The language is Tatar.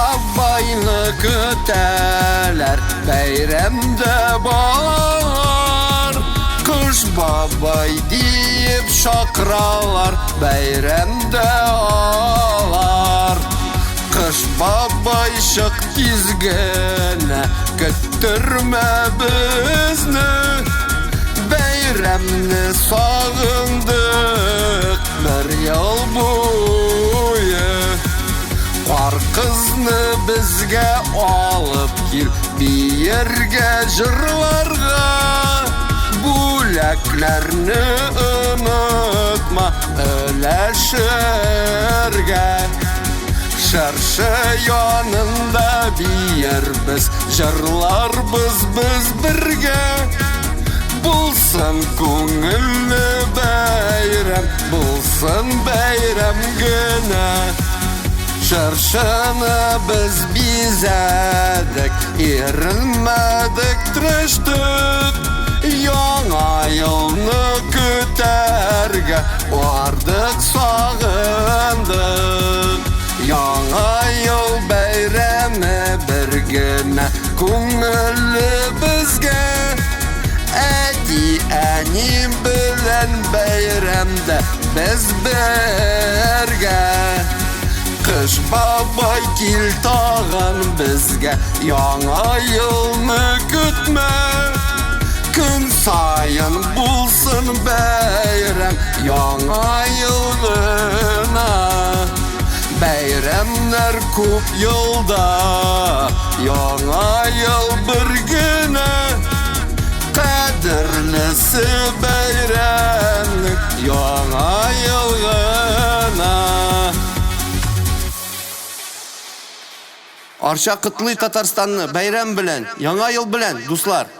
бабайны көтәләр бәйрәмдә балалар. Кыш бабай диеп чакыралар бәйрәмдә алар. Кыш бабай чык тиз генә, көттермә безне. Бәйрәмне сагындык бер ел буе. Кар кызны безгә алып кил, биергә, җырларга. Бүләкләрне онытма өләшергә. Чыршы янында биербез, җырларбыз без бергә. Булсын күңелле бәйрәм, булсын бәйрәм генә. Чыршыны без бизәдек, иренмәдек, тырыштык. Яңа елны көтәргә бардык, сагындык. Яңа ел бәйрәме бер генә күңелле безгә. Әти, әни белән бәйрәмдә без бергә. Кыш бабай кил тагын безгә, яңа елны көтмә. Көн саен булсын бәйрәм, яңа ел гына. Бәйрәмнәр күп елда, яңа ел бер генә. Кадерлесе бәйрәмнең яңа ел гына. Арча котлый Татарстанны бәйрәм белән, Яңа ел белән, дуслар!